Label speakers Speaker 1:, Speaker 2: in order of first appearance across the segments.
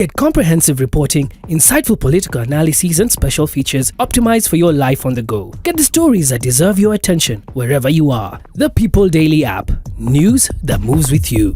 Speaker 1: Get comprehensive reporting, insightful political analyses, and special features optimized for your life on the go. Get the stories that deserve your attention wherever you are. The People Daily app. News that moves with you.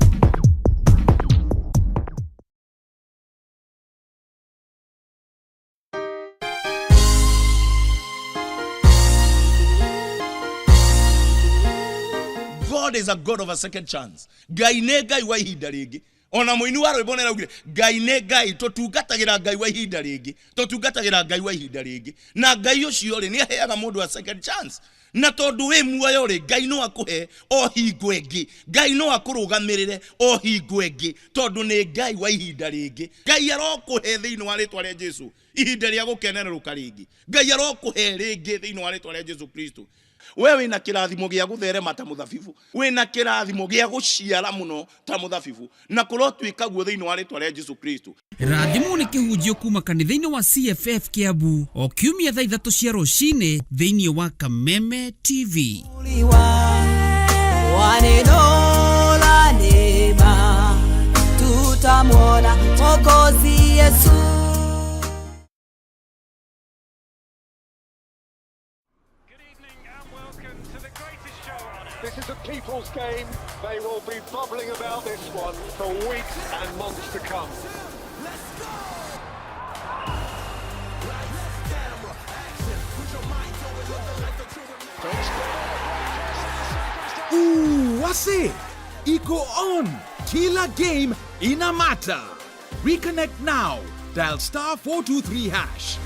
Speaker 2: God is a God of a second chance. Ngai nĩ Ngai wa ihinda rĩngĩ. Ona mũini wa rwĩmbo nĩaraugire Ngai nĩ Ngai, tũtungatagĩra Ngai wa ihinda rĩngĩ, tũtungatagĩra Ngai wa ihinda rĩngĩ. Na Ngai ũcio rĩ, nĩ aheaga mũndũ a second chance. Na tondũ wĩ muoyo rĩ, Ngai no akũhe o hingo ĩngĩ. Ngai no akũrũgamĩrĩre o hingo ĩngĩ, tondũ nĩ Ngai wa ihinda rĩngĩ. Ngai arokũhe thĩinĩ wa rĩtwa rĩa Jesu ihinda rĩa gũkenerũka rĩngĩ. Ngai arokũhe rĩngĩ thĩinĩ wa rĩtwa rĩa Jesu Kristo. We wĩna kĩrathimo gĩa gũtherema ta mũthabibu, wĩna kĩrathimo gĩa gũciara mũno ta mũthabibu, na kũrotuĩka guo thĩinĩ wa rĩtwa rĩa Jesu Kristo.
Speaker 3: Rathimwo nĩ kĩhunjio kuma kanitha-inĩ wa CFF Kiambu o kiumia thaa ithatũ cia rũcinĩ thĩinĩ wa Kameme TV.
Speaker 4: Wa neno la neema tutamwona Mwokozi Yesu.
Speaker 5: This is a people's game. They will be bubbling about this one for weeks and months to come.
Speaker 6: Ooh, wase iko on. Kila game ina matter. Reconnect now. Dial star 423 hash.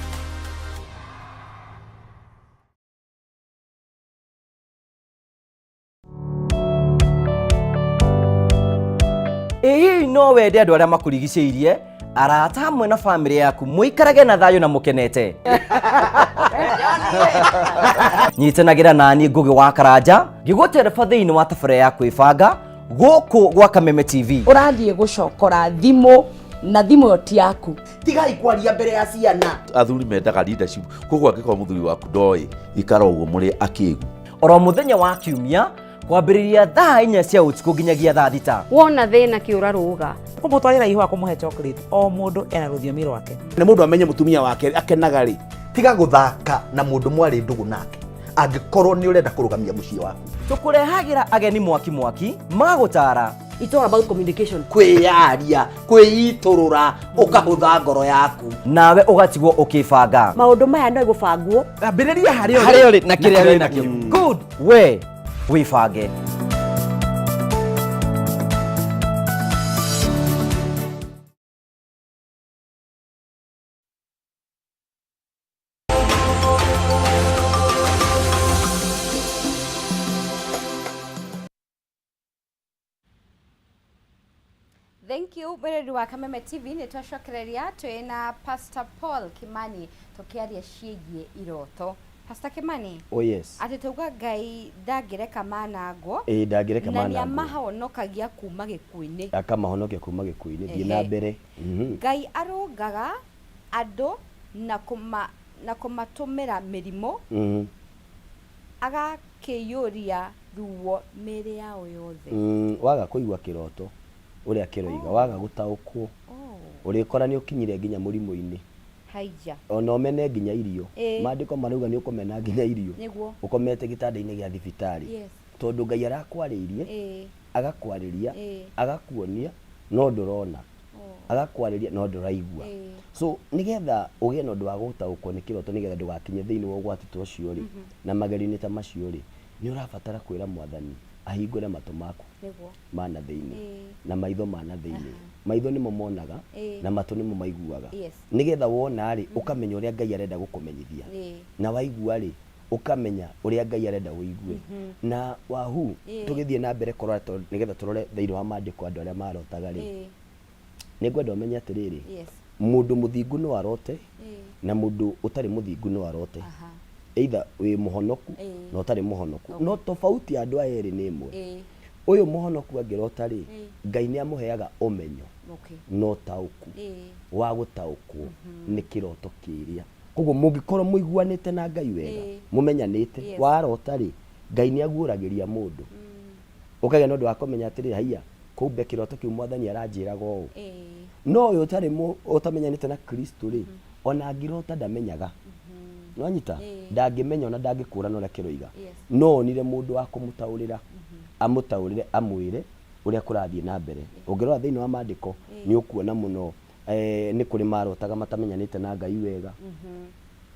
Speaker 7: Ĩ hihi no wende andũ arĩa makũrigicĩirie, arata hamwe na bamĩrĩ yaku mũikarage na thayũ na mũkenete? Nyitanagĩra naniĩ Ngũgĩ wa Karanja ngĩgũtereba thĩinĩ wa tabarĩra ya kwĩbanga gũkũ gwa Kameme TV.
Speaker 8: Ũrathiĩ gũcokora thimũ na thimũ ĩyo ti yaku.
Speaker 9: Tigai kwaria mbere ya ciana.
Speaker 10: Athuri mendaga leadership, koguo angĩkorwo mũthuri waku ndoĩ, ikara ũguo mũrĩ akĩgu.
Speaker 7: Oro mũthenya wa kiumia kwambĩrĩria thaa inya cia ũtukũ nginyagia thaa thita.
Speaker 11: Wona thĩna kĩũra rũga.
Speaker 12: Kũmũtwarĩra ihũa kũmũhe chocolate, o mũndũ ena rũthiomi rwake.
Speaker 9: Nĩ mũndũ amenye mũtumia wake akenaga rĩ. Tiga gũthaka na mũndũ mwarĩ ndũgũ nake angĩkorwo nĩ ũrenda kũrũgamia mũciĩ waku.
Speaker 7: Tũkũrehagĩra ageni mwaki mwaki magũtara.
Speaker 11: It's all about communication.
Speaker 9: Kwĩyaria, kwĩitũrũra, ũkahũtha ngoro yaku.
Speaker 7: Nawe ũgatigwo ũkĩbanga.
Speaker 11: Maũndũ maya no gũbangwo.
Speaker 9: Ambĩrĩria harĩa ũrĩ.
Speaker 7: Harĩa ũrĩ na kĩrĩa wĩ nakĩo. Good. We wĩbange.
Speaker 13: Thank you mwĩrori wa Kameme TV, nĩ twacokereria twĩ na Pastor Paul Kimani tũkĩaria ciĩgiĩ iroto. Pastor Kimani.
Speaker 14: Oh yes.
Speaker 13: Atĩ tauga Ngai ndangĩreka manangwo.
Speaker 14: Ĩĩ ndangĩreka
Speaker 13: na nĩ
Speaker 14: manangwo.
Speaker 13: amahonokagia kuma gĩkuũ-inĩ.
Speaker 14: Akamahonokia kuma gĩkuũ-inĩ. Thiĩ na
Speaker 13: Ehe.
Speaker 14: mbere.
Speaker 13: Ngai arũngaga andũ na kũma na kũmatũmĩra mĩrimũ agakĩiyũria ruo mĩĩrĩ yao yothe.
Speaker 14: Waga kũigua kĩroto ũrĩa kĩroiga, waga gũtaũkwo, ũrĩkora nĩ ũkinyire nginya mũrimũ-inĩ.
Speaker 13: Haija.
Speaker 14: Ona ũmene nginya irio.
Speaker 13: Ĩĩ.
Speaker 14: Maandĩko marauga nĩ ũkũmena nginya irio.
Speaker 13: Nĩguo.
Speaker 14: Ũkomete gĩtanda-inĩ gĩa thibitarĩ.
Speaker 13: Yes.
Speaker 14: Tondũ Ngai arakwarĩirie,
Speaker 13: Ĩĩ.
Speaker 14: agakwarĩria,
Speaker 13: Ĩĩ.
Speaker 14: agakuonia, no ndũrona. Agakwarĩria no ndũraigua.
Speaker 13: Ĩĩ.
Speaker 14: So nĩgetha ũgĩe na ũndũ wa gũtaũkwo nĩ kĩroto nĩgetha ndũgakinye thĩinĩ wa ũgwati ta ũcio rĩ, na magerio-inĩ ta macio rĩ, nĩ ũrabatara kwĩra Mwathani ahingũre matũ maku
Speaker 13: Nĩguo.
Speaker 14: ma na thĩinĩ
Speaker 13: Ĩĩ.
Speaker 14: na maitho ma na thĩinĩ. Maitho nĩmo monaga
Speaker 13: Ĩĩ.
Speaker 14: na matũ nĩmo maiguaga.
Speaker 13: Yes.
Speaker 14: Nĩgetha wona rĩ, ũkamenya ũrĩa Ngai arenda gũkũmenyithia.
Speaker 13: Ĩĩ.
Speaker 14: Na waigua rĩ, ũkamenya ũrĩa Ngai arenda ũigue. Na wahu,
Speaker 13: Ĩĩ.
Speaker 14: tũgĩthiĩ na mbere kũrora tondũ nĩgetha tũrore thĩinĩ wa maandĩko andũ arĩa marotaga rĩ,
Speaker 13: Ĩĩ.
Speaker 14: nĩ ngwenda ũmenye atĩrĩrĩ,
Speaker 13: Yes.
Speaker 14: mũndũ mũthingu no arote
Speaker 13: Ĩĩ.
Speaker 14: na mũndũ ũtarĩ mũthingu no arote.
Speaker 13: Aha.
Speaker 14: Either wĩ mũhonoku
Speaker 13: Ĩĩ.
Speaker 14: na ũtarĩ mũhonoku.
Speaker 13: Okay.
Speaker 14: No tofauti ya andũ aya erĩ nĩ ĩmwe.
Speaker 13: Ĩĩ.
Speaker 14: Ũyũ mũhonoku angĩrota rĩ,
Speaker 13: Ĩĩ.
Speaker 14: Ngai nĩ amũheaga ũmenyo
Speaker 13: Okay.
Speaker 14: na ũtaũku
Speaker 13: Ĩĩ.
Speaker 14: wa gũtaũkwo nĩ kĩroto kĩrĩa. Koguo mũngĩkorwo mũiguanĩte na Ngai wega,
Speaker 13: Ĩĩ.
Speaker 14: mũmenyanĩte,
Speaker 13: Yes.
Speaker 14: warota rĩ, Ngai nĩ aguũragĩria mũndũ. Ũkagĩa na ũndũ wa kũmenya atĩrĩrĩ, haiya, kumbe kĩroto kĩu Mwathani aranjĩraga ũũ.
Speaker 13: Ĩĩ.
Speaker 14: No ũyũ ũtarĩ ũtamenyanĩte na Kristo rĩ, ona angĩrota ndamenyaga. Nĩwanyita? Ndangĩmenya ona ndangĩkũrana ũrĩa kĩroiga. No onire mũndũ wa kũmũtaũrĩra, amũtaũrĩre amwĩre ũrĩa kũrathiĩ na mbere. Ũngĩrora thĩinĩ wa maandĩko nĩ ũkuona mũno nĩ kũrĩ marotaga matamenyanĩte na Ngai wega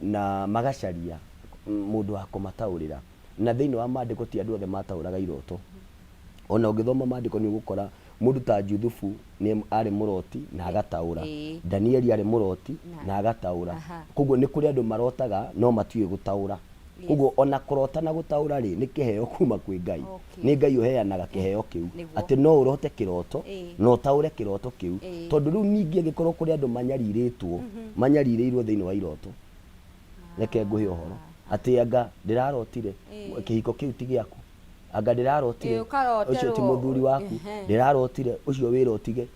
Speaker 14: na magacaria mũndũ wa kũmataũrĩra. Na thĩinĩ wa maandĩko ti andũ othe mataũraga iroto. Ona ũngĩthoma maandĩko nĩ ũgũkora mũndũ ta Juthubu nĩ arĩ mũroti na agataũra. Danieli arĩ mũroti na agataũra. Koguo nĩ kũrĩ andũ marotaga no matiũĩ gũtaũra. Koguo ona kũrota na gũtaũra rĩ, nĩ kĩheo kuma kwĩ Ngai. Nĩ Ngai ũheanaga kĩheo kĩu. Atĩ no ũrote kĩroto na ũtaũre kĩroto kĩu. Tondũ rĩu ningĩ angĩkorwo kũrĩ andũ manyarirĩtwo, manyarirĩirwo thĩinĩ wa iroto. Reke ngũhe ũhoro. Atĩ anga ndĩrarotire, kĩhiko kĩu ti gĩaku. Anga ndĩrarotire, ũcio ti mũthuri waku. Ndĩrarotire, ũcio wĩra ũtige.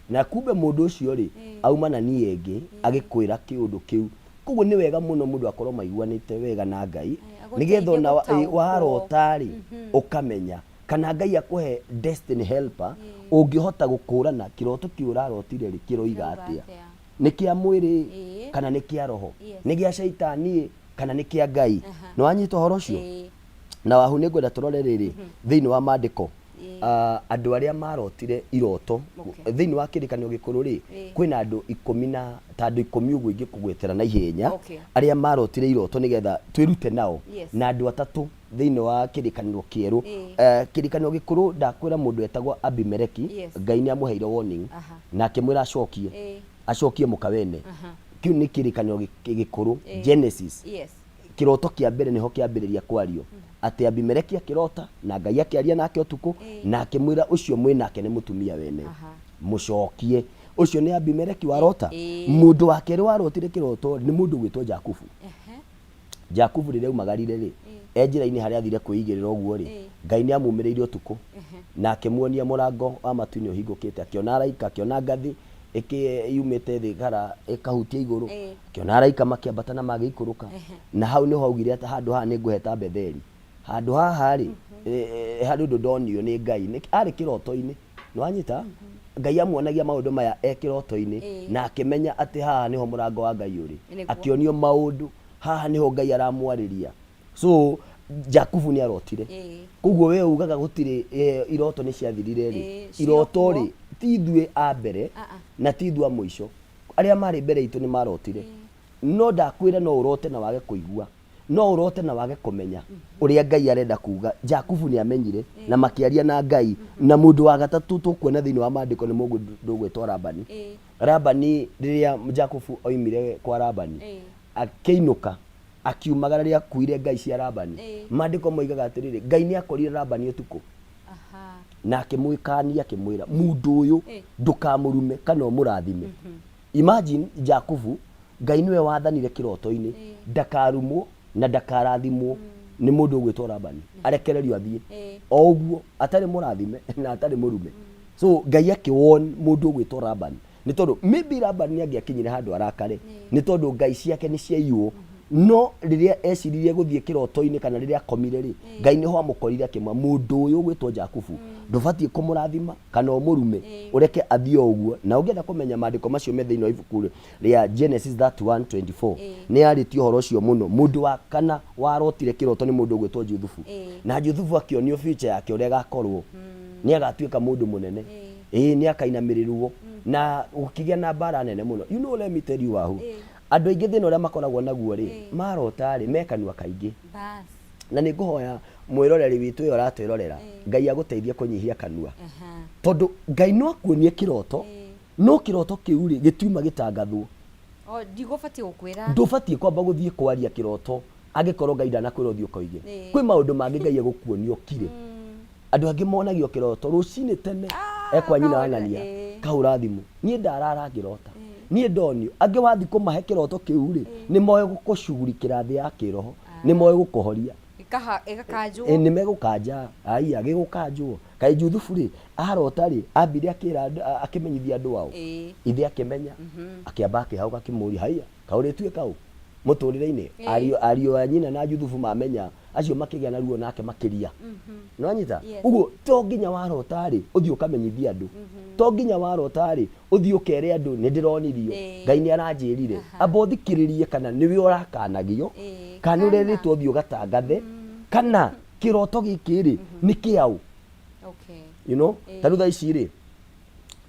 Speaker 14: Na kumbe mũndũ ũcio rĩ, auma na niĩ ĩngĩ, agĩkwĩra kĩũndũ kĩu. Koguo nĩ wega mũno mũndũ akorwo maiguanĩte wega na Ngai, nĩgetha ona warota rĩ, ũkamenya. Kana Ngai akũhe destiny helper, ũngĩhota gũkũrana kĩroto kĩu ũrarotire rĩ, kĩroiga atĩa. Nĩ kĩa mwĩrĩ kana nĩ kĩa roho? Nĩ gĩa caitani ĩ, kana nĩ kĩa Ngai? Nĩ wanyita ũhoro ũcio? Na wahu nĩ ngwenda tũrore rĩrĩ, thĩinĩ wa maandĩko, andũ arĩa marotire iroto thĩinĩ wa kĩrĩkanĩro gĩkũrũ rĩ, kwĩna andũ ikũmi na ta andũ ikũmi ũguo ingĩkũgwetera na ihenya, arĩa marotire iroto nĩgetha twĩrute nao. Na andũ atatũ thĩinĩ wa kĩrĩkanĩro kĩerũ. Kĩrĩkanĩro gĩkũrũ ndakwĩra mũndũ etagwo Abimeleki, Ngai nĩ amũheire warning na akĩmwĩra acokie, acokie mũka wene. Kĩu nĩ kĩrĩkanĩro gĩkũrũ, Genesis. Kĩroto kĩa mbere nĩho kĩambĩrĩria kwario atĩ Abimeleki akĩrota na Ngai akĩaria nake ũtukũ na akĩmwĩra ũcio mwĩ nake nĩ mũtumia wene mũcokie. Ũcio nĩ Abimeleki warota. Mũndũ wa kerĩ warotire kĩroto nĩ mũndũ ũgwĩtwo Jakubu. Jakubu rĩrĩa aumagarire rĩ, e njĩra-inĩ harĩa athire kwĩigĩrĩra ũguo rĩ, Ngai nĩ amumĩrĩire ũtukũ na akĩmuonia mũrango wa matu-inĩ ũhingũkĩte, akĩona araika, akĩona ngathĩ yumĩte thĩ gara ĩkahutia igũrũ, Akĩona araika makĩambata na magĩikũrũka, na hau nĩho augire atĩ handũ haha nĩngũheta Betheli. Handũ haha-rĩ, harĩ ũndũ ndonio nĩ Ngai. Arĩ kĩroto-inĩ, nĩwanyita? Ngai amuonagia maũndũ maya e kĩroto-inĩ, na akĩmenya atĩ haha nĩho mũrango wa Ngai ũrĩ. Akĩonio maũndũ, haha nĩho Ngai aramwarĩria. So, Jakubu nĩ arotire. Koguo we ugaga gũtirĩ iroto nĩ ciathirire-rĩ, iroto-rĩ, ti ithuĩ a mbere na ti ithuĩ a mũico. Arĩa marĩ mbere itũ nĩ marotire. No ndakwĩra no ũrote na wage kũigua. No ũrote na wage kũmenya ũrĩa Ngai arenda kuga. Jakubu nĩ amenyire na makĩaria na Ngai. Na mũndũ wa gatatũ tũkuona thĩinĩ wa maandĩko nĩ mũndũ ũgwĩtwo Labani. Labani rĩrĩa Jakubu oimire kwa Labani, akĩinũka, akiumagara rĩrĩa akuire ngai cia Labani. Maandĩko moigaga atĩrĩrĩ, Ngai nĩ akorire Labani ũtukũ. Na akĩmwĩkania akĩmwĩra, mũndũ ũyũ ndũkamũrume kana ũmũrathime. Imagine Jakubu, Ngai nĩwe wathanire kĩroto-inĩ ndakarumwo na ndakarathimwo nĩ mũndũ ũgwĩtwo Labani, arekererio athiĩ o ũguo atarĩ mũrathime na atarĩ mũrume. So Ngai akĩ warn mũndũ ũgwĩtwo Labani nĩ tondũ maybe Labani nĩ angĩakinyire handũ arakare nĩ tondũ ngai ciake nĩ ciaiywo no rĩrĩa eciririe gũthiĩ kĩroto-inĩ kana rĩrĩa akomire rĩ Ngai nĩho amũkorire akĩmwĩra mũndũ ũyũ ũgwĩtwo Jakubu ndũbatiĩ kũmũrathima kana ũmũrume ũreke athiĩ o ũguo. Na ũngĩenda kũmenya maandĩko macio me thĩinĩ wa ibuku rĩa Genesis 31:24 nĩ yarĩtie ũhoro ũcio mũno. Mũndũ wa kana warotire kĩroto nĩ mũndũ ũgwĩtwo Juthubu na Juthubu akĩonio future yake ũrĩa ĩgakorwo nĩ agatuĩka mũndũ mũnene ĩĩ nĩ akainamĩrĩrwo na gũkĩgĩa na mbara nene mũno. You know, let me tell you Wahu, andũ aingĩ thĩna ũrĩa makoragwo naguo rĩ, marota rĩ, me kanua kaingĩ. Na nĩ ngũhoya mwĩroreri witũ ũyũ ũratwĩrorera, Ngai agũteithie kũnyihia kanua. Tondũ Ngai no akuonie kĩroto, no kĩroto kĩu rĩ, gĩtiuma gĩtangathwo.
Speaker 13: O, ndigũbatiĩ gũkwĩra.
Speaker 14: Ndũbatiĩ kwamba gũthiĩ kwaria kĩroto angĩkorwo Ngai ndanakwĩra ũthiĩ ũkoige. Kwĩ maũndũ mangĩ Ngai egũkuonia ũkire. Andũ angĩ monagio kĩroto rũcinĩ tene ekwa nyina wa ng'ania kahũra thimũ niĩ ndarara ngĩrota niĩ ndonio. Angĩ wathiĩ kũmahe kĩroto kĩu rĩ, nĩ moĩ gũkũcugurikĩra thĩ ya kĩroho, nĩ moĩ gũkũhoria.
Speaker 13: Ĩgakanjwo.
Speaker 14: Nĩ megũkanja, aiya gĩgũkanjwo. Kaĩ Juthubu rĩ, arota rĩ, ambire akĩra andũ, akĩmenyithia andũ ao. Ithe akĩmenya, akĩamba akĩhauka akĩmũria, haiya, kaĩ ũrĩtuĩka ũ? Mũtũrĩre-inĩ
Speaker 13: Ĩĩ.
Speaker 14: ariũ ariũ a nyina na Juthubu mamenya acio makĩgĩa na ruo nake makĩria. Nĩwanyita?
Speaker 13: Yes.
Speaker 14: Ũguo to nginya warota rĩ ũthiĩ ũkamenyithie andũ, to nginya warota rĩ ũthiĩ ũkere andũ nĩ ndĩronirio, Ngai nĩ aranjĩrire. Amba ũthikĩrĩrie kana nĩwe ũrakanagio, kana nĩ ũrerĩtwo ũthiĩ ũgatangathe, kana kĩroto gĩkĩ rĩ nĩ kĩaũ.
Speaker 13: Okay.
Speaker 14: You know, ta rĩu thaa ici rĩ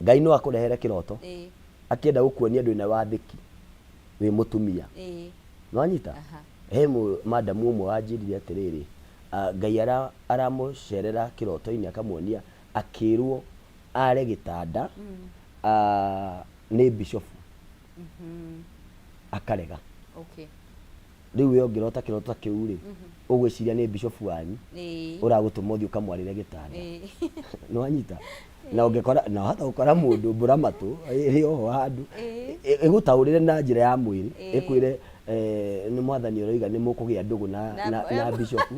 Speaker 14: Ngai no akũrehere kĩroto
Speaker 13: Ĩĩ.
Speaker 14: akĩenda gũkuonia ndũrĩ na wathĩki wĩ mũtumia.
Speaker 13: Ĩĩ.
Speaker 14: Nĩwanyita? He madamu ũmwe wanjĩrire atĩrĩrĩ, ah, Ngai aramũcerera kĩroto-inĩ akamuonia akĩrwo are gĩtanda ah, nĩ bishofu akarega.
Speaker 13: Okay.
Speaker 14: Rĩu we ũngĩrota kĩroto ta kĩu rĩ, ũgwĩciria nĩ bishofu wanyu ũragũtũma ũthiĩ ũkamwarĩre gĩtanda. Nĩwanyita? Na ũngĩkora na wahota gũkora mũndũ mbũramatũ ĩrĩ oho handũ ĩgũtaũrĩre na njĩra ya mwĩrĩ, ĩkwĩre eh, nĩ mwathani ũroiga nĩ mũkũgĩa ndũgũ na, na bishofu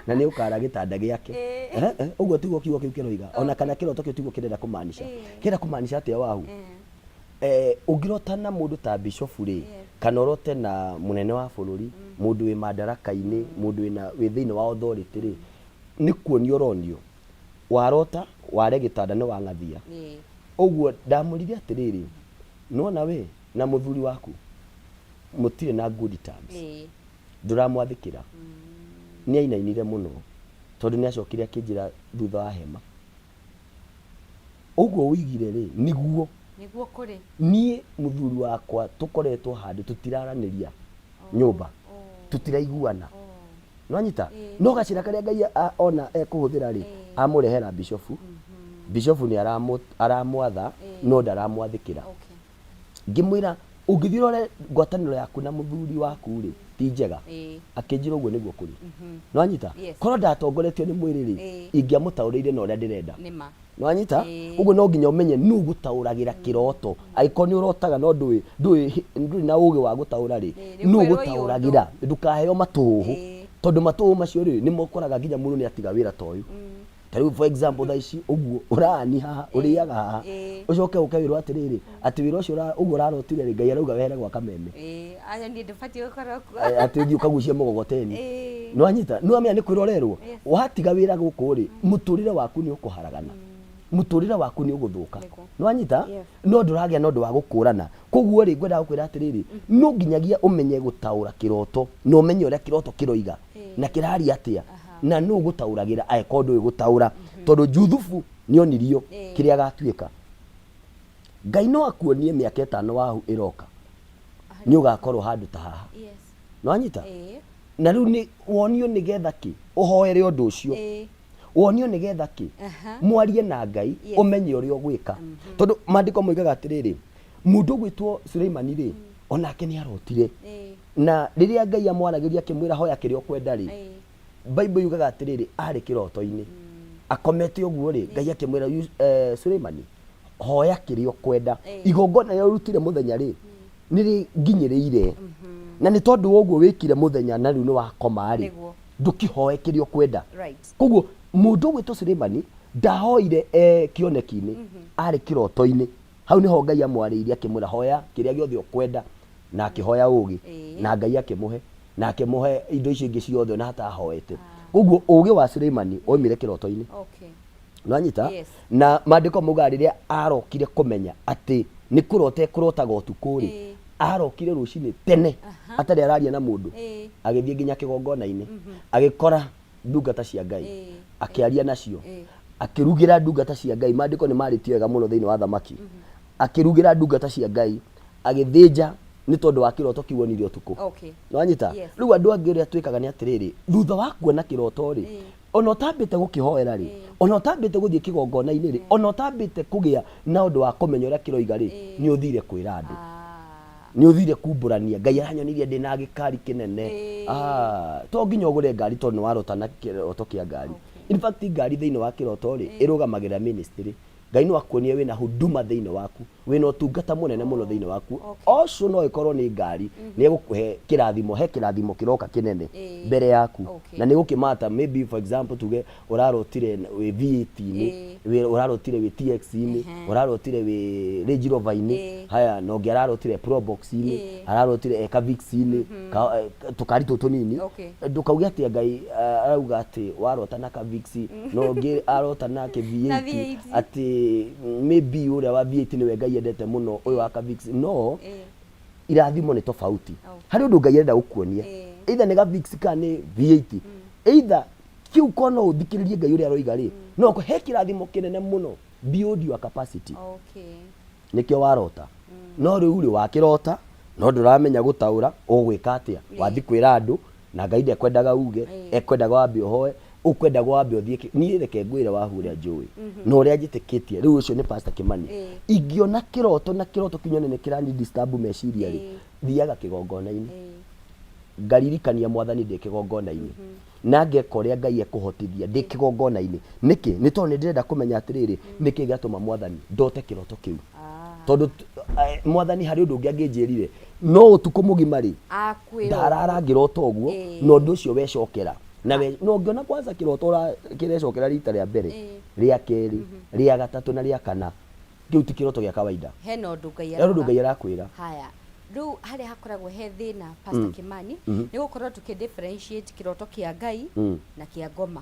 Speaker 14: na nĩ ũkara gĩtanda gĩake. Eh, eh, ũguo tiguo kiugo kĩu kĩroiga, ona kana kĩroto kĩu tiguo kĩrenda kũmaanisha. Kĩrenda kũmaanisha atĩa wahu? Eh, ũngĩrota na mũndũ ta bishofu rĩ, kana ũrote na mũnene wa bũrũri, mũndũ wĩ mandaraka-inĩ, mũndũ wĩna wĩ thĩinĩ wa authority rĩ, nĩ kuonio ũronio. Warota ware gĩtanda nĩ wang'athia. Ũguo ndamwĩrire atĩrĩrĩ, nĩwona we na mũthuri waku mũtirĩ na good terms, ndũramwathĩkĩra. Nĩ ainainire mũno tondũ nĩ acokire akĩnjĩra thutha wa hema, ũguo ũigire rĩ nĩguo.
Speaker 13: Nĩguo kũrĩ.
Speaker 14: Niĩ mũthuri wakwa tũkoretwo handũ tũtiraranĩria nyũmba, tũtiraiguana. Nĩwanyita? No gacĩra karĩa Ngai ona ekũhũthĩra rĩ, amũrehera bishofu. Bishofu nĩ aramwatha no ndaramwathĩkĩra. Ngĩmwĩra ũngĩthiĩ ũrore ngwatanĩro yaku na mũthuri waku rĩ, ti njega. Akĩnjĩra ũguo nĩguo kũrĩ. Nĩwanyita? Korwo ndatongoretio nĩ mwĩrĩ rĩ, ingĩamũtaũrĩire na ũrĩa ndĩrenda.
Speaker 13: Nĩma.
Speaker 14: Nĩwanyita? Ũguo no nginya ũmenye nũ ũgũtaũragĩra kĩroto. Angĩkorwo nĩ ũrotaga no ndũĩ ndũĩ ndũrĩ na ũgĩ wa gũtaũra rĩ, nũ ũgũtaũragĩra? Ndũkaheo matũhũhũ. Tondũ matũhũhũ macio rĩ, nĩmo ũkoraga nginya mũndũ nĩ atiga wĩra ta ũyũ. Ta rĩu for example thaa ici ũguo ũraani haha, ũrĩaga haha, ũcoke ũke wĩrwo atĩrĩrĩ, atĩ wĩra ũcio ũguo ũrarotire rĩ, Ngai arauga wehere gwa kameme.
Speaker 13: Aca niĩ ndibatiĩ gũkorwo kuo.
Speaker 14: Atĩ ũthiĩ ũkagucie mũgogoteni. Nĩwanyita? Nĩwamenya nĩ kwĩrwo ũrerwo? Watiga wĩra gũkũ rĩ, mũtũrĩre waku nĩ ũkũharagana. Mũtũrĩre waku nĩ ũgũthũka. Nĩwanyita? No ndũragĩa na ũndũ wa gũkũrana. Koguo rĩ, ngwendaga gũkwĩra atĩrĩrĩ, no nginyagia ũmenye gũtaũra kĩroto, na ũmenye ũrĩa kĩroto kĩroiga, na kĩraria atĩa, na nũ ũgũtaũragĩra angĩkorwo ndũĩ gũtaũra. Tondũ Juthubu nĩonirio kĩrĩa agatuĩka. Ngai no akuonie mĩaka ĩtano wahu ĩroka, nĩ ũgakorwo handũ ta haha. Nĩwanyita? Na rĩu nĩ wonio nĩgetha kĩ? Ũhoere ũndũ ũcio. Wonio nĩgetha kĩ? Mwarie na Ngai, ũmenye ũrĩa ũgwĩka. Tondũ maandĩko moigaga atĩrĩrĩ, mũndũ ũgwĩtwo Suleimani rĩ, onake nĩ arotire. Na rĩrĩa Ngai amwaragĩria akĩmwĩra hoya kĩrĩa ũkwenda rĩ, Bible yugaga atĩrĩrĩ, arĩ kĩroto-inĩ. Akomete ũguo rĩ, Ngai akĩmwĩra, Suleimani, hoya kĩrĩa ũkwenda. Igongona rĩrĩa ũrutire mũthenya rĩ, nĩ rĩnginyĩrĩire. Na nĩ tondũ wa ũguo wĩkire mũthenya na rĩu nĩ wakoma rĩ, ndũkĩhoe kĩrĩa ũkwenda. Koguo mũndũ ũgwĩtwo Suleimani ndahoire e kĩoneki-inĩ, arĩ kĩroto-inĩ. Hau nĩho Ngai amwarĩirie akĩmwĩra hoya kĩrĩa gĩothe ũkwenda, na akĩhoya ũgĩ, na Ngai akĩmũhe, na akĩmũhe indo icio ingĩ ciothe ona atahoete. Koguo ũgĩ wa Suleimani waumire kĩroto-inĩ. Nĩwanyita? Na maandĩko maugaga rĩrĩa arokire kũmenya atĩ nĩ kũrota ekũrotaga ũtukũ rĩ, arokire rũcinĩ tene atarĩ araria na mũndũ, agĩthiĩ nginya kĩgongona-inĩ, agĩkora ndungata cia Ngai, akĩaria nacio, akĩrugĩra ndungata cia Ngai. Maandĩko nĩ marĩtie wega mũno thĩinĩ wa Thamaki. Akĩrugĩra ndungata cia Ngai, agĩthĩnja nĩ tondũ wa kĩroto kĩu onire ũtukũ. Nĩwanyita? Rĩu andũ angĩ ũrĩa twĩkaga nĩ atĩrĩrĩ, thutha wa kuona kĩroto rĩ, ona ũtambĩte gũkĩhoera rĩ, ona ũtambĩte gũthiĩ kĩgongona-inĩ rĩ, ona ũtambĩte kũgĩa na ũndũ wa kũmenya ũrĩa kĩroiga rĩ, nĩ ũthire kwĩra andũ. Nĩ ũthire kumbũrania, Ngai aranyonirie ndĩna gĩkari kĩnene. Ah, to nginya ũgũre ngari tondũ nĩ warota na kĩroto kĩa ngari. In fact ngari thĩinĩ wa kĩroto rĩ, ĩrũgamagĩrĩra ministry. Ngai no akuonie wĩna huduma thĩinĩ waku, wĩna ũtungata mũnene mũno thĩinĩ waku. Also no ĩkorwo nĩ ngari, nĩ egũkũhe kĩrathimo, he kĩrathimo kĩroka kĩnene mbere yaku. Na nĩ gũkĩmata, maybe for example tuge ũrarotire wĩ V8-inĩ, ũrarotire wĩ TX-inĩ, ũrarotire wĩ Range Rover-inĩ, haya na ũngĩ ararotire Probox-inĩ, ararotire e ka Vitz-inĩ, tũkari tũtũ tũnini. Ndũkauge atĩ Ngai arauga atĩ warota na ka Vitz, na ũngĩ arota na kĩ
Speaker 13: Na
Speaker 14: V8,
Speaker 13: V8.
Speaker 14: atĩ maybe ũrĩa wa V8 nĩwe Ngai endete mũno, ũyũ wa ka Vitz. No, irathimo nĩ tofauti. Harĩ ũndũ Ngai arenda gũkuonia. Either nĩ ka Vitz kana nĩ V8. Either kĩu korwo no ũthikĩrĩrie Ngai ũrĩa aroiga rĩ, no he kĩrathimo kĩnene mũno beyond your capacity. Nĩkĩo warota. No rĩu rĩ, wakĩrota, no ndũramenya gũtaũra, ũgwĩka atĩa? Wathiĩ kwĩra andũ, na Ngai ndekwendaga uge, ekwendaga wambe ũhoe, ũkwendaga wambe ũthiĩ niĩ reke ngwĩre wahu ũrĩa njũĩ, na ũrĩa njĩtĩkĩtie, rĩu ũcio nĩ Pastor Kimani. Ingĩona kĩroto na kĩroto kĩu nyone nĩ kĩrani disturb meciria rĩ, thiaga kĩgongona-inĩ, ngaririkania Mwathani ndĩ kĩgongona-inĩ, na ngeka ũrĩa Ngai ekũhotithia ndĩ kĩgongona-inĩ. Nĩkĩ? Nĩ tondũ nĩ ndĩrenda kũmenya atĩrĩrĩ, nĩkĩ gĩatũma Mwathani ndote kĩroto kĩu. Tondũ Mwathani harĩ ũndũ ũngĩ angĩnjĩrire, no ũtukũ mũgima rĩ,
Speaker 13: Akwĩra
Speaker 14: ndarara ngĩrota ũguo, na ũndũ ũcio wecokera. Na we, na ũngĩona kwanza kĩroto kĩrecokera rita rĩa mbere, rĩa kerĩ, rĩa gatatũ na rĩa kana, kĩu ti kĩroto gĩa kawaida.
Speaker 13: Hena ũndũ Ngai
Speaker 14: Hena ũndũ
Speaker 13: arauga.
Speaker 14: Ngai arakwĩra.
Speaker 13: Haya, rĩu harĩa hakoragwo he thĩna Pastor Kimani, nĩ gũkorwo tũkĩ differentiate kĩroto kĩa Ngai na kĩa ngoma.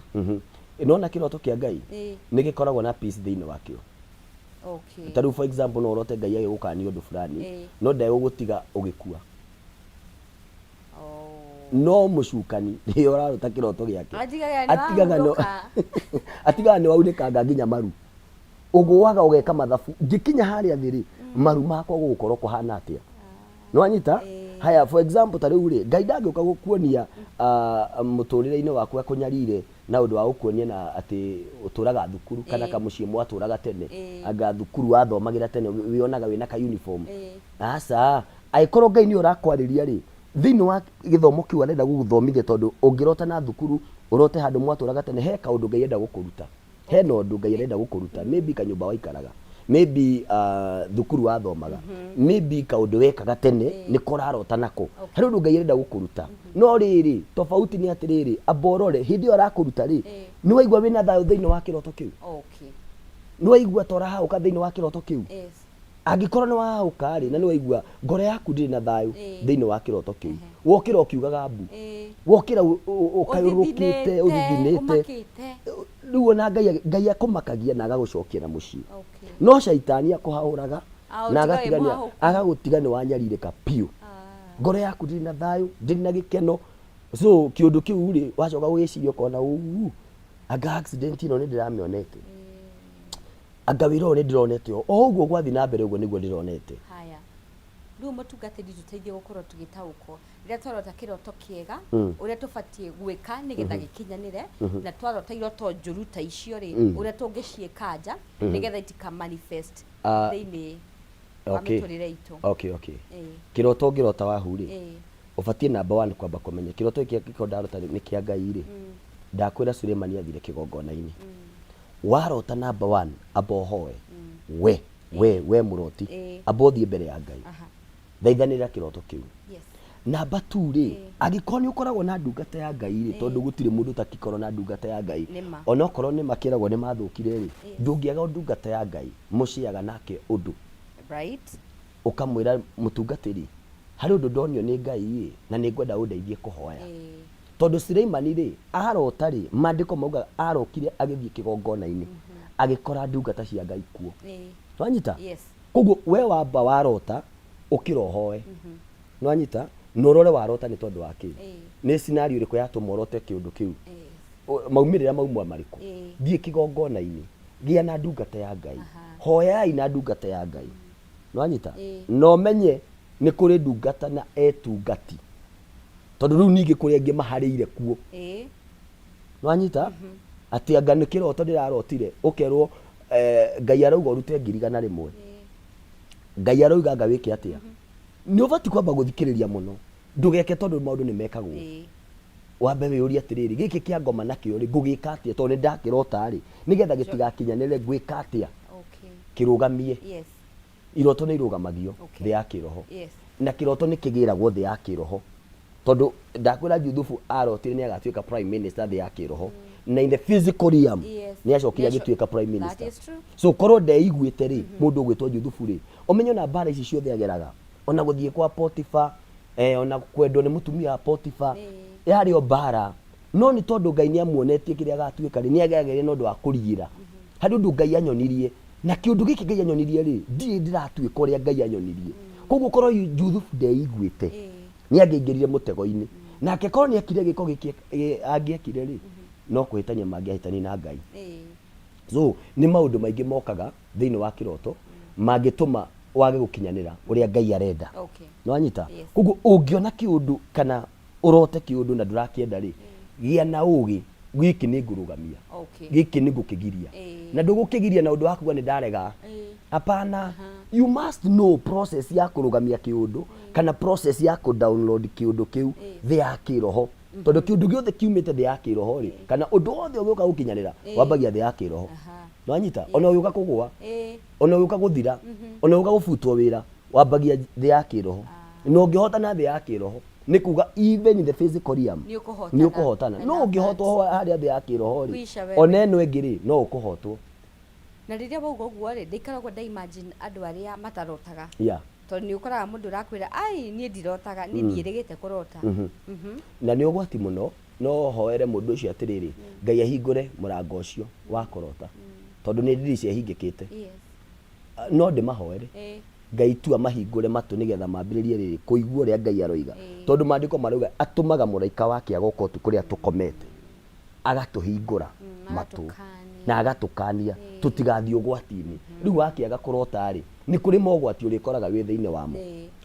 Speaker 14: Nĩwona kĩroto kĩa Ngai nĩ gĩkoragwo na peace thĩinĩ wakĩo. Ta rĩu for example no ũrote Ngai agĩgũkania ũndũ fulani, no ndegũgũtiga ũgĩkua. No mũcukani rĩrĩa ũrarota kĩroto gĩake,
Speaker 13: Atigaga nĩ
Speaker 14: atigaga nĩ
Speaker 13: wahurũka.
Speaker 14: atigaga nĩ waunĩkanga nginya maru. Ũgũaga ũgeka mathabu, ngĩkinya harĩa thĩ rĩ, maru makwa gũgũkorwo kũhana atĩa? Nĩwanyita? Haya, for example ta rĩu rĩ, Ngai ndangĩũka gũkuonia mũtũrĩre-inĩ waku akũnyarire na ũndũ wa gũkuonia na atĩ ũtũraga thukuru kana kamũciĩ mwatũraga tene, anga thukuru wathomagĩra tene wĩonaga wĩna ka uniform. Aca, angĩkorwo Ngai nĩwe ũrakwarĩria rĩ, thĩinĩ wa gĩthomo kĩu arenda gũgũthomithia tondũ ũngĩrota na thukuru, ũrote handũ mwatũraga tene, he kaũndũ Ngai arenda gũkũruta. Hena ũndũ Ngai arenda gũkũruta, maybe kanyũmba waikaraga, maybe thukuru wathomaga, maybe kaũndũ wekaga tene nĩko ũrarota nako. Harĩ ũndũ Ngai arenda gũkũruta. No rĩrĩ, tofauti nĩ atĩrĩrĩ, amba ũrore, hĩndĩ ĩyo arakũruta rĩ, nĩ waigua wĩna thayũ thĩinĩ wa kĩroto kĩu? Nĩ waigua ta ũrahahũka thĩinĩ wa kĩroto kĩu? Angĩkorwo nĩ wahahũka rĩ, na nĩ waigua ngoro yaku ndĩrĩ na thayũ thĩinĩ wa kĩroto kĩu, wokĩra ũkiugaga mbu, wokĩra ũkayũrũrũkĩte, ũthithinĩte, rĩu ona Ngai Ngai akũmakagia na agagũcokia na mũciĩ. No caitani akũhahũraga na
Speaker 13: Agũtiga wĩ
Speaker 14: agatigania
Speaker 13: mũhahũku.
Speaker 14: agagũtiga nĩ wanyarirĩka biũ. Ngoro yaku ndĩrĩ na thayũ, ndĩrĩ na gĩkeno. So kĩũndũ kĩu rĩ, wacoka gũgĩciria ũkona ũũ, anga accident ĩno nĩ ndĩramĩonete. Anga wĩra ũyũ nĩ ndĩronete ũũ. O ũguo gwathiĩ na mbere ũguo nĩguo ndĩronete.
Speaker 13: Haya. Rĩu mũtungatĩri tũteithie gũkorwo tũgĩtaũkwo rĩrĩa twarota kĩroto kĩega ũrĩa tũbatiĩ gwĩka nĩgetha gĩkinyanĩre, na twarota iroto njũru ta icio rĩ, ũrĩa tũngĩciĩkanja nĩgetha itika manifest thĩinĩ wa mĩtũrĩre itũ.
Speaker 14: Okay, okay. Kĩroto ũngĩrota wahu rĩ, ũbatiĩ number one kwamba kũmenya kĩroto gĩkĩ angĩkorwo ndarota nĩ kĩa Ngai rĩ, ndakwĩra Sulemani athire kĩgongona-inĩ. Warota number one amba ũhoe we we we mũroti amba ũthiĩ mbere ya Ngai thaithanĩrĩra kĩroto kĩu. Namba two rĩ, angĩkorwo nĩ ũkoragwo na ndungata ya Ngai rĩ, tondũ gũtirĩ mũndũ ũtakĩkorwo na ndungata ya Ngai, onokorwo nĩ makĩragwo nĩ mathũkire rĩ, ndũngĩaga ndungata ya Ngai mũciaga nake ũndũ. Ũkamwĩra mũtungatĩri, harĩ ũndũ ndonio nĩ Ngai ĩ, na nĩ ngwenda ũndeithie kũhoya. Tondũ Suleimani rĩ, arota rĩ, maandĩko maugaga arokire agĩthiĩ kĩgongona-inĩ, agĩkora ndungata cia Ngai kuo. Nĩwanyita? Koguo we wamba warota, ũkĩra ũhoe. Nĩwanyita? Na ũrore warota nĩ tondũ wa kĩ. Nĩ scenario ĩrĩkũ yatũma ũrote kĩũndũ kĩu? Maumĩrĩra mauma marĩkũ? Thiĩ kĩgongona-inĩ, gĩa na ndungata ya Ngai. Hoyai na ndungata ya Ngai. Nĩwanyita? Na ũmenye nĩ kũrĩ ndungata na etungati. Tondũ rĩu ningĩ kũrĩ angĩ maharĩire kuo. Nĩwanyita? Atĩ anga nĩ kĩroto ndĩrarotire, ũkerwo Ngai arauga ũrute 100,000. Ngai aroiga anga wĩke atĩa? Nĩ ũbatiĩ kwamba gũthikĩrĩria mũno. Ndũgeke tondũ maũndũ nĩ mekagwo. Wambe wĩyũrie atĩrĩrĩ, gĩkĩ kĩa ngoma nakĩo rĩ, ngũgĩka atĩa? Tondũ nĩ ndakĩrota rĩ, nĩgetha gĩtigakinyanĩre ngwĩka atĩa? Kĩrũgamie.
Speaker 13: Yes.
Speaker 14: Iroto nĩ irũgamagio
Speaker 13: Okay.
Speaker 14: thĩ ya kĩroho.
Speaker 13: Yes.
Speaker 14: Na kĩroto nĩ kĩgĩragwo thĩ ya kĩroho, tondũ ndakwĩra Juthubu arotire nĩ agatuĩka prime minister thĩ ya kĩroho, na in the physical realm nĩ acokire agĩtuĩka prime
Speaker 13: That
Speaker 14: minister.
Speaker 13: is true.
Speaker 14: So korwo ndeiguĩte rĩ, mũndũ ũgwĩtwo Juthubu rĩ, ũmenye ona mbara ici ciothe ageraga, ona gũthiĩ kwa Potifa, ona kwendwo nĩ mũtumia wa Potifa, yarĩ o mbara. No nĩ tondũ Ngai nĩ amuonetie kĩrĩa agatuĩka rĩ, nĩ ageragĩria na ũndũ wa kũriĩra. Harĩ ũndũ Ngai anyonirie, na kĩũndũ gĩkĩ Ngai anyonirie rĩ, ndirĩ ndĩratuĩka ũrĩa Ngai anyonirie. Koguo korwo Juthubu ndeiguĩte, nĩ angĩaingĩrire mũtego-inĩ. Nake korwo nĩ ekire gĩko gĩkĩ angĩekire rĩ, no kũhĩtania mangĩahĩtanirie na Ngai. So nĩ maũndũ maingĩ mokaga thĩinĩ wa kĩroto mangĩtũma wage gũkinyanĩra ũrĩa Ngai arenda.
Speaker 13: Okay.
Speaker 14: Nĩwanyita?
Speaker 13: Yes.
Speaker 14: Koguo ũngĩona kĩũndũ kana ũrote kĩũndũ na ndũrakĩenda rĩ, gĩa na ũgĩ, gĩkĩ nĩ ngũrũgamia.
Speaker 13: Okay.
Speaker 14: Gĩkĩ nĩ ngũkĩgiria. Na ndũgũkĩgiria na ũndũ wa kuga nĩ ndarega. Hapana. You must know process ya kũrũgamia kĩũndũ kana process ya kũ download kĩũndũ kĩu thĩ ya kĩroho. Tondũ kĩũndũ gĩothe kiumĩte thĩ ya kĩroho rĩ, kana ũndũ wothe ũgĩũka gũkinyanĩra, wambagia thĩ ya kĩroho. Nĩwanyita? Ona ũgĩũka kũgũa, ona ũgĩũka gũthira, ona ũgĩũka gũbutwo wĩra, wambagia thĩ ya kĩroho. Na ũngĩhotana thĩ ya kĩroho, nĩ kuga even in the physical realm
Speaker 13: Nĩ ũkũhotana.
Speaker 14: nĩ ũkũhotana. No ũngĩhotwo harĩa thĩ ya kĩroho rĩ,
Speaker 13: Kwisha wewe.
Speaker 14: ona ĩno ĩngĩ rĩ, no ũkũhotwo.
Speaker 13: Na rĩrĩa wauga ũguo rĩ, ndĩikara ũguo nda imagine andũ arĩa matarotaga. Tondũ nĩ ũkoraga mũndũ ũrakwĩra, ai niĩ ndirotaga, niĩ ndiĩrĩgĩte kũrota.
Speaker 14: Na nĩ ũgwati mũno, no hoere mũndũ ũcio atĩrĩrĩ, Ngai ahingũre mũrango ũcio wa kũrota. Tondũ nĩ ndirica ĩhingĩkĩte.
Speaker 13: Yes.
Speaker 14: No ndĩmahoere. Ngai tu amahingũre matũ nĩgetha mambĩrĩrie rĩrĩ kũigua ũrĩa Ngai aroiga. Tondũ maandĩko marauga atũmaga mũraika wake agoka ũtukũ rĩrĩa tũkomete, agatũhingũra matũ na agatũkania tũtigathiĩ ũgwati-inĩ. Rĩu wakĩaga kũrota rĩ, nĩ kũrĩ mogwati ũrĩkoraga wĩ thĩinĩ wamo.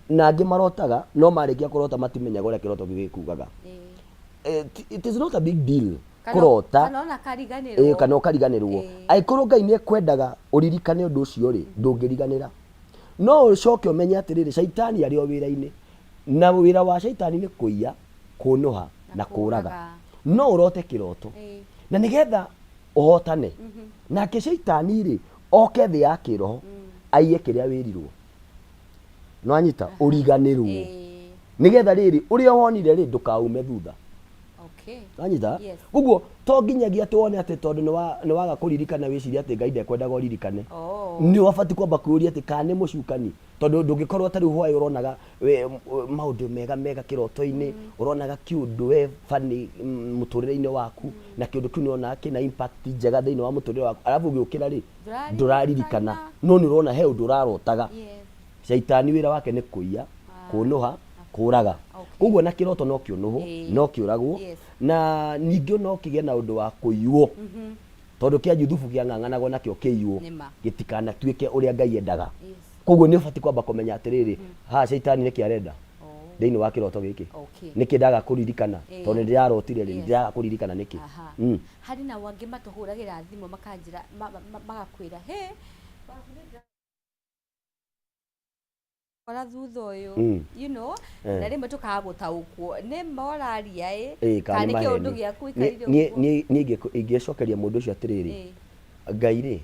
Speaker 14: Na angĩ marotaga no marĩkia kũrota matimenyaga ũrĩa kĩroto kĩu gĩkugaga. It is not a big deal kũrota.
Speaker 13: Kana ona kariganĩrwo.
Speaker 14: Ĩĩ, kana ũkariganĩrwo. Angĩkorwo Ngai nĩ ekwendaga ũririkane ũndũ ũcio rĩ, ndũngĩriganĩra. No ũcoke ũmenye atĩrĩrĩ, caitani arĩ o wĩra-inĩ. Na wĩra wa caitani nĩ kũiya, kũnũha na kũraga. No ũrote kĩroto. Na nĩgetha ũhotane, nake caitani rĩ, oke thĩ ya kĩroho, aiye kĩrĩa wĩrirwo. Nĩwanyita? Ũriganĩrwo. Nĩgetha rĩrĩ, ũrĩa wonire rĩ, ndũkaume thutha.
Speaker 13: Okay.
Speaker 14: Wanyita?
Speaker 13: Yes.
Speaker 14: Koguo to nginyagia atĩ wone atĩ tondũ nĩ waga kũririkana wĩcirie atĩ Ngai ndekwendaga ũririkane.
Speaker 13: Oh.
Speaker 14: Nĩ wabatiĩ kwamba kwĩyũria atĩ kana nĩ mũcukani. Tondũ ndũngĩkorwo ta rĩu hwaĩ ũronaga we, maũndũ mega mega kĩroto-inĩ, ũronaga kĩũndũ we funny mũtũrĩre-inĩ waku, na kĩũndũ kĩu nĩ ũronaga kĩna impact njega thĩinĩ wa mũtũrĩre waku. Arabu ũgĩũkĩra rĩ, ndũraririkana. No nĩ ũrona he ũndũ ũrarotaga.
Speaker 13: Yes.
Speaker 14: Caitani wĩra wake nĩ kũiya, kũnũha, kũraga. Koguo na kĩroto no kĩũnũhwo, no kĩũragwo, na ningĩ no kĩgĩe na ũndũ wa kũiywo. Tondũ kĩa Juthubu kĩang'ang'anagwo nakĩo kĩiywo,
Speaker 13: Nĩma.
Speaker 14: gĩtikanatuĩke ũrĩa Ngai endaga. Koguo nĩ ũbatiĩ kwamba kũmenya atĩrĩrĩ, haha caitani nĩkĩ arenda thĩinĩ wa kĩroto gĩkĩ?
Speaker 13: Okay.
Speaker 14: Nĩkĩ ndaga kũririkana? Tondũ nĩ ndĩrarotire rĩ,
Speaker 13: Yes.
Speaker 14: ndĩraga kũririkana nĩkĩ?
Speaker 13: Aha. Harĩ nao angĩ matũhũragĩra thimũ makanjĩra, magakwĩra, hĩ, ora thutha ũyũ, you know, na rĩmwe tũkaga gũtaũkwo nĩ ma ũraria ĩ,
Speaker 14: Ĩĩ, kana
Speaker 13: kana
Speaker 14: nĩ
Speaker 13: nĩ kĩũndũ
Speaker 14: maheni.
Speaker 13: gĩaku
Speaker 14: Niĩ-
Speaker 13: ũikarire
Speaker 14: niĩ-
Speaker 13: ũguo.
Speaker 14: Niĩ ingĩcokeria mũndũ ũcio atĩrĩrĩ, Ngai rĩ,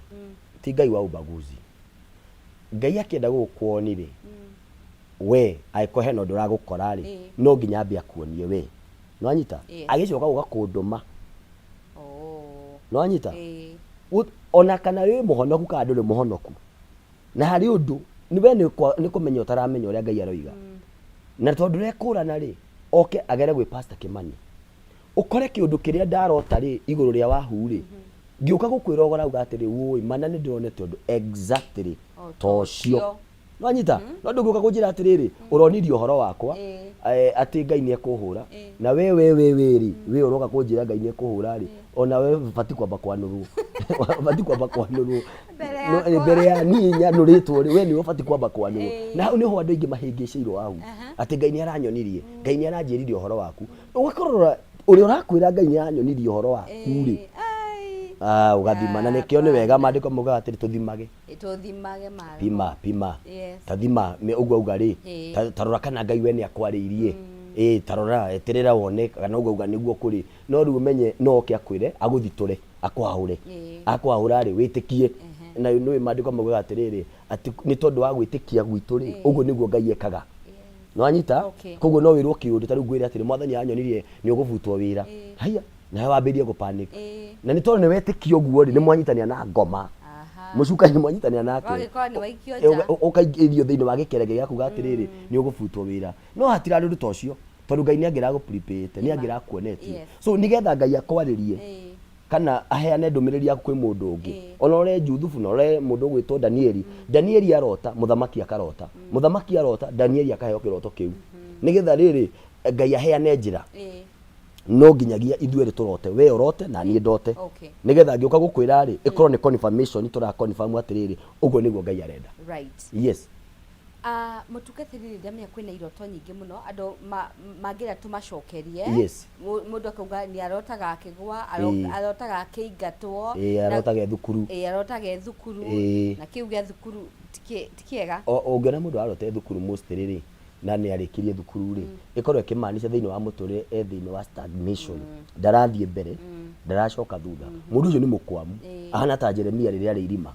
Speaker 14: ti Ngai wa ubaguzi. Ngai akĩenda gũgũkuoni rĩ, we angĩkorwo hena ũndũ ũragũkora rĩ, no nginya ambe akuonie we. Nĩwanyita?
Speaker 13: Yes.
Speaker 14: Agĩcoka gũka kũndũma.
Speaker 13: Oh.
Speaker 14: Nĩwanyita? Ona kana wĩ mũhonoku kana ndũrĩ mũhonoku. Na harĩ ũndũ, nĩ we nĩ kũmenya ũtaramenya ũrĩa Ngai aroiga. Na tondũ ndũrekũrana rĩ, oke agere gwĩ Pastor Kimani. Ũkore kĩũndũ kĩrĩa ndarota rĩ, igũrũ rĩa Wahu rĩ, ngĩũka gũkwĩra ũrauga atĩrĩ, wũi, mana nĩ ndĩronete ũndũ exactly
Speaker 13: O
Speaker 14: ta ũcio.
Speaker 13: ũcio.
Speaker 14: Nĩwanyita? No ndũngĩũka kũnjĩra atĩrĩrĩ, ũronirie ũhoro wakwa, atĩ Ngai nĩ ekũhũra, na we we we we rĩ, we ũroka kũnjĩra Ngai nĩ ekũhũra rĩ, ona we ũbatiĩ kwamba kwanũrwo. Ũbatiĩ kwamba kwanũrwo.
Speaker 13: Mbere
Speaker 14: No,
Speaker 13: yakwa.
Speaker 14: mbere ya niĩ nyanũrĩtwo rĩ, we nĩwe ũbatiĩ kwamba kwanũrwo. Na hau nĩho andũ aingĩ mahĩngĩcĩirwo hau. Atĩ Ngai nĩ aranyonirie, Ngai nĩ aranjĩrire ũhoro waku. Ũgakorora ũrĩa ũrakwĩra Ngai nĩ aranyonirie ũhoro waku rĩ, ah, ũgathima. Na nĩkĩo nĩ wega maandĩko maugaga atĩrĩ tũthimage.
Speaker 13: Tũthimage maroho.
Speaker 14: Pima, pima.
Speaker 13: Yes.
Speaker 14: Ta thima ũguo auga rĩ, ta rora kana Ngai we nĩ akwarĩirie. Ĩĩ, ta rora, eterera wone kana ũguo auga nĩguo kũrĩ. No rĩu ũmenye no oke akwĩre, agũthitũre, akwaũre. Akwaũra rĩ, wĩtĩkie. Na nĩ maandĩko maugaga atĩrĩrĩ, atĩ nĩ tondũ wa gwĩtĩkia gwitũ rĩ, ũguo nĩguo Ngai ekaga. Nĩwanyita?
Speaker 13: Okay.
Speaker 14: Koguo no wĩrwo kĩũndũ ta rĩu ngwĩre atĩrĩ, mwathani aranyonirie nĩ ũgũbutwo wĩra, haiya, nawe wambĩrĩrie gũ panic. Na nĩ tondũ nĩ wetĩkia ũguo rĩ, nĩ mwanyitanĩra na ngoma, mũcukani nĩ mwanyitanĩra nake.
Speaker 13: Wagĩkorwo nĩ waikio nja.
Speaker 14: Ũkaingĩrio thĩinĩ wa gĩkerenge gĩa kuga atĩrĩrĩ, nĩ ũgũbutwo wĩra. No hatirarĩ ũndũ ta ũcio, tondũ Ngai nĩ angĩragũ-prepare-ĩte, nĩ angĩrakuonetie. So nĩgetha Ngai akwarĩrie kana aheane ndũmĩrĩri yaku kwĩ mũndũ ũngĩ, ona ũrore Juthubu na ũrore mũndũ ũgwĩtwo Danieli. Danieli arota, mũthamaki akarota, mũthamaki arota, Danieli akaheo kĩroto kĩu. Nĩgetha rĩrĩ Ngai aheane njĩra, no nginyagia ithuerĩ tũrote, we ũrote na niĩ ndote, nĩgetha ngĩũka gũkwĩra rĩ, ĩkorwo nĩ confirmation, tũra confirm atĩrĩrĩ, ũguo nĩguo Ngai arenda. Yes.
Speaker 13: Ah, mũtungatĩri, ndamenya kwĩna iroto nyingĩ mũno andũ mangĩenda tũmacokerie. Mũndũ akauga nĩ arotaga akĩgwa, arotaga akĩingatwo.
Speaker 14: Arotaga e thukuru.
Speaker 13: Arotaga e thukuru. Na kĩu gĩa thukuru ti kĩega.
Speaker 14: Ũngĩona mũndũ arota e thukuru mostly rĩ, na nĩ arĩkirie thukuru rĩ, ĩkorwo ĩkĩmaanisha thĩinĩ wa mũtũrĩre e thĩinĩ wa stagnation, ndarathiĩ mbere, ndaracoka thutha, mũndũ ũcio nĩ mũkwamu, ahana ta Jeremia rĩrĩa arĩ irima.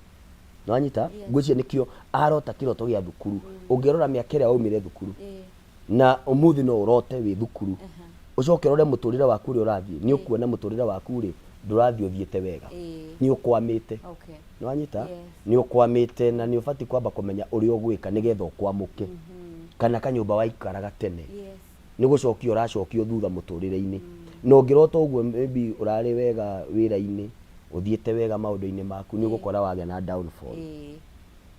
Speaker 14: Nĩwanyita? Ngwĩciria nĩkĩo arota kĩroto gĩa thukuru. Ũngĩrora mĩaka ĩrĩa waumire thukuru na ũmũthĩ, no ũrote wĩ thukuru, ũcoke ũrore mũtũrĩre waku ũrĩa ũrathiĩ, nĩ ũkuona mũtũrĩre waku rĩ, ndũrathiĩ ũthiĩte wega, nĩ ũkwamĩte. Nĩwanyita? Nĩ ũkwamĩte, na nĩ ũbatiĩ kwamba kũmenya ũrĩa ũgwĩka nĩgetha ũkwamũke. Kana kanyũmba waikaraga tene, nĩ gũcokio ũracokio thutha mũtũrĩre-inĩ. Na ũngĩrota ũguo, maybe ũrarĩ wega wĩra-inĩ, ũthiĩte wega maũndũ-inĩ maku, nĩ ũgũkora wagĩa na downfall.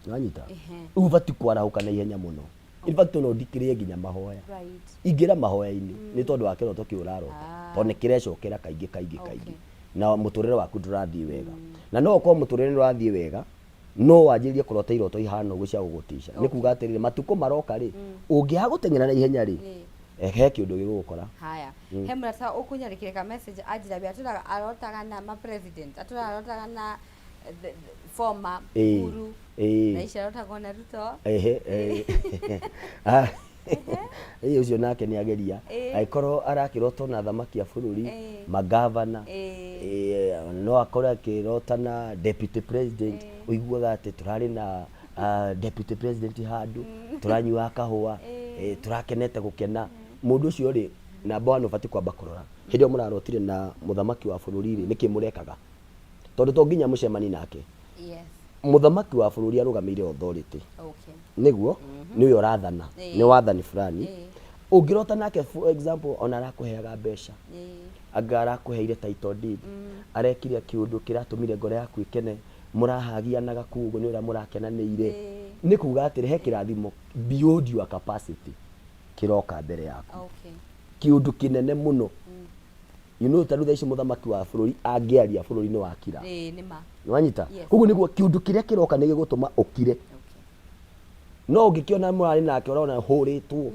Speaker 14: Nĩwanyita? Rĩu ũbatiĩ kwarahũka na ihenya mũno. In fact, no ndikĩrĩe nginya mahoya. Ingĩra mahoya-inĩ nĩ tondũ wa kĩroto kĩu ũrarota, tondũ nĩ kĩrecokera kaingĩ kaingĩ kaingĩ, na mũtũrĩre waku ndũrathiĩ wega. Na no ũkorwo mũtũrĩre nĩ ũrathiĩ wega, no wanjĩrĩrie kũrota iroto ihana ũguo cia gũgũtica, nĩ kuga atĩrĩrĩ, matukũ maroka rĩ, ũngĩaga gũteng'era na ihenya rĩ, he kĩũndũ gĩgũgũkora.
Speaker 13: Haya. He mũrata ũkũnyandĩkĩre ka message, anjĩra we atũraga arotaga na ma president, atũraga arotaga na the former Uhuru, na ici arotagwo na Ruto.
Speaker 14: Ehe, eh. Ĩĩ, ũcio nake nĩ ageria. Angĩkorwo arakĩrotwo na athamaki a bũrũri, magavana, no akorwo akĩrota na deputy president, ũiguaga atĩ tũrarĩ na deputy president handũ, tũranyuaga kahũa, tũrakenete gũkena. Mũndũ ũcio rĩ, number one, ũbatiĩ kwamba kũrora hĩndĩ ĩyo mũrarotire na mũthamaki wa bũrũri rĩ, nĩkĩ mũrekaga? Tondũ to nginya mũcemani nake. Mũthamaki wa bũrũri arũgamĩire authority. Nĩguo nĩwe ũrathana, nĩ wathani fulani. Ũngĩrota nake, for example, ona arakũheaga mbeca, anga arakũheire title deed, arekire kĩũndũ kĩratũmire ngoro yaku ĩkene, mũrahagianaga kũu ũguo nĩ ũrĩa mũrakenanĩire, nĩ kuga atĩrĩ, he kĩrathimo beyond your capacity kĩroka mbere yaku, kĩũndũ kĩnene mũno. Ta rĩu thaa ici mũthamaki wa bũrũri angĩaria, bũrũri nĩ wakira.
Speaker 13: Ĩĩ, nĩ ma.
Speaker 14: Nĩwanyita?
Speaker 13: Yes.
Speaker 14: Koguo nĩguo kĩũndũ kĩrĩa kĩroka nĩ gĩgũtũma ũkire. No ũngĩkĩona mũrarĩ nake, ũrona hũrĩtwo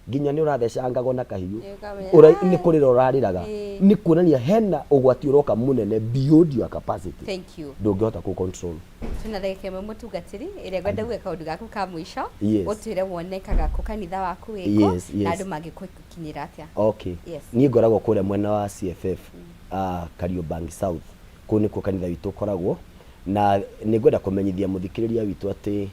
Speaker 14: nginya nĩ ũrathecangagwo na kahiũ,
Speaker 13: Ũkamenya,
Speaker 14: nĩ kũrĩra ũrarĩraga, nĩ kuonania hena ũgwati ũroka mũnene beyond your capacity.
Speaker 13: Thank you.
Speaker 14: Ndũngĩhota kũ control.
Speaker 13: Twĩna ndagĩka ĩmwe, mũtungatĩri, ĩrĩa ngwenda uge kaũndũ gaku ka mũico. Ũtwĩre wonekaga kũ, kanitha waku wĩkũ, na andũ mangĩkũkinyĩra atĩa?
Speaker 14: Okay. Niĩ ngoragwo kũrĩa mwena wa CFF, Kariobangi South, kũu nĩkuo kanitha witũ ũkoragwo. Na nĩ ngwenda kũmenyithia mũthikĩrĩria witũ atĩ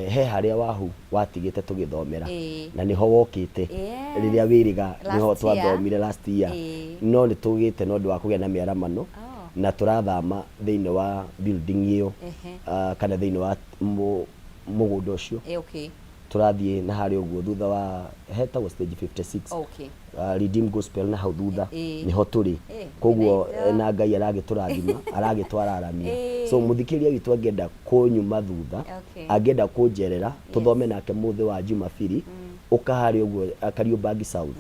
Speaker 14: he harĩa wahu watigĩte tũgĩthomera, na nĩho wokĩte rĩrĩa wĩrĩga, nĩho
Speaker 13: Last year.
Speaker 14: Twathomire last year. No nĩ tũgĩte na ũndũ wa kũgĩa na mĩaramano, na tũrathama thĩinĩ wa building ĩyo, kana thĩinĩ wa mũgũnda ũcio. Tũrathiĩ na harĩa ũguo thutha wa hetagwo Stage 56, Redeem Gospel, na hau thutha nĩho tũrĩ. Koguo
Speaker 13: Nĩnaitũ.
Speaker 14: na Ngai aragĩtũrathima, aragĩtwararamia. So mũthikĩrĩria witũ angĩenda kũnyuma thutha, angĩenda kũnjerera tũthome nake mũthĩ wa Jumabiri, ũka harĩa ũguo Kariobangi South,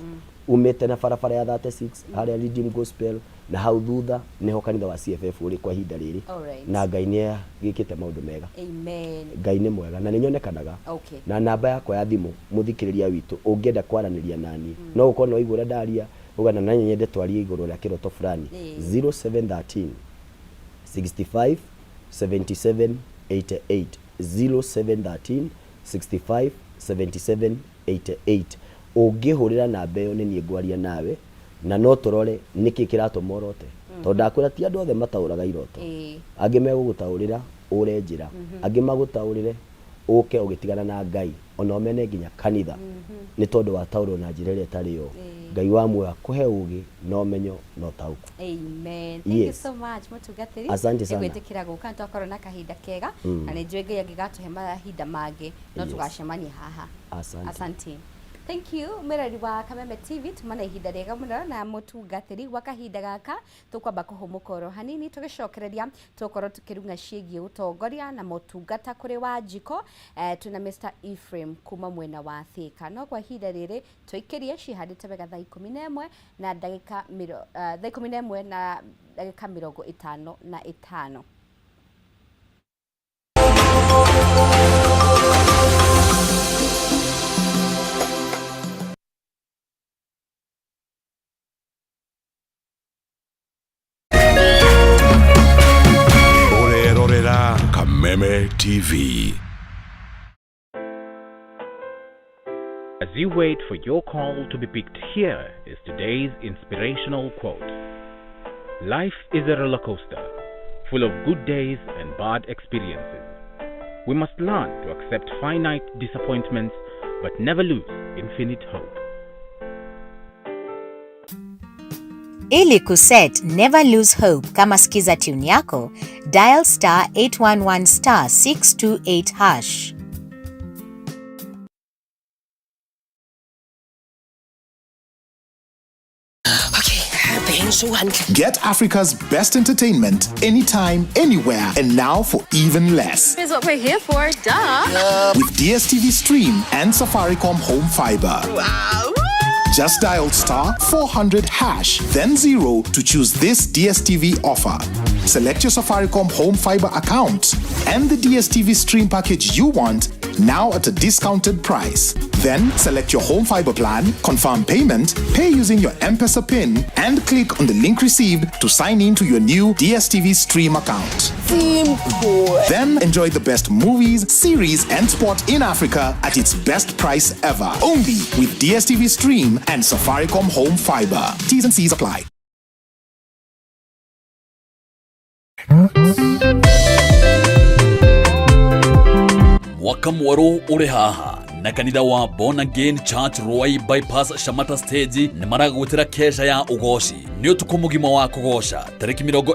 Speaker 14: umĩte na barabara ya 36, harĩa Redeem Gospel, na hau thutha nĩho kanitha wa CFF ũrĩ kwa ihinda rĩrĩ. Na Ngai nĩ agĩkĩte maũndũ mega.
Speaker 13: Amen.
Speaker 14: Ngai nĩ mwega na nĩ nyonekanaga. Na namba yakwa ya thimũ, mũthikĩrĩria witũ ũngĩenda kwaranĩria naniĩ, no ũkorwo nĩ waigua ũrĩa ndaria, ũgana na nyende twarie igũrũ rĩa kĩroto fulani, 0713 65 77 88, 0713 65 77 88. Ũngĩhũrĩra namba ĩyo, nĩ niĩ ngwaria nawe, na no tũrore nĩkĩ kĩratũma ũrote, tondũ ndakwĩra ti andũ othe mataũraga iroto. Angĩ megũgũtaũrĩra. Ũre njĩra. Angĩ magũtaũrĩre ũke ũgĩtigana na Ngai, ona ũmene nginya kanitha, nĩ tondũ wataũrwo na njĩra ĩrĩa ĩtarĩ yo. Ngai wa muoyo akũhe ũgĩ na ũmenyo na ũtaũku.
Speaker 13: Amen. Thank you so much, mũtungatĩri.
Speaker 14: Asante sana.
Speaker 13: Nĩ gwĩtĩkĩra gũka, nĩ twakorwo na kahinda kega. Na nĩ njũĩ Ngai angĩgatũhe mahinda mangĩ no tũgacemania haha.
Speaker 14: Asante.
Speaker 13: Asante. Thank you, mwĩrori wa Kameme TV. Tuma na ihinda rĩega mũno na mũtungatĩri. Gwa kahinda gaka tũkwamba kũhũmũka oro hanini, tũgĩcokereria tũgũkorwo tũkĩrung'a ciĩgiĩ ũtongoria na motungata kũrĩ Wanjikũ. Twĩna Mr. Ephraim kuma mwena wa Thika, no kwa ihinda rĩrĩ tũikĩrie cihandĩte wega thaa 11 na ndagĩka thaa 11 na ndagĩka 55.
Speaker 15: Ũrerorera Kameme TV.
Speaker 16: As you wait for your call to be picked, here is today's inspirational quote. Life is a roller coaster, full of good days and bad experiences. We must learn to accept finite disappointments, but never lose infinite hope.
Speaker 17: Ili kuset Never Lose Hope kama skiza tune yako, dial star 811 star 628 hash.
Speaker 6: Get Africa's best entertainment anytime, anywhere, and now for even less.
Speaker 18: Is what we're here for, duh.
Speaker 6: With DSTV Stream and Safaricom Home Fiber.
Speaker 18: Wow.
Speaker 6: Just dial star 400 hash, then 0 to choose this DSTV offer. Select your Safaricom Home Fiber account and the DSTV Stream package you want, now at a discounted price. Then select your Home Fiber plan, confirm payment, pay using your M-Pesa PIN, and click on the link received to sign in to your new DSTV Stream account.
Speaker 4: Simple.
Speaker 6: Then enjoy the best movies, series, and sport in Africa at its best price ever. Only with DSTV Stream and Safaricom Home Fiber. T's and C's apply.
Speaker 19: Mwaka mwerũ ũrĩ haha, na kanitha wa Born Again Church, Ruai Bypass, Shamata Stage, nĩ maragwĩtĩra kesha ya ũgoci. Nĩ ũtukũ mũgima wa kũgoca, tarĩki mĩrongo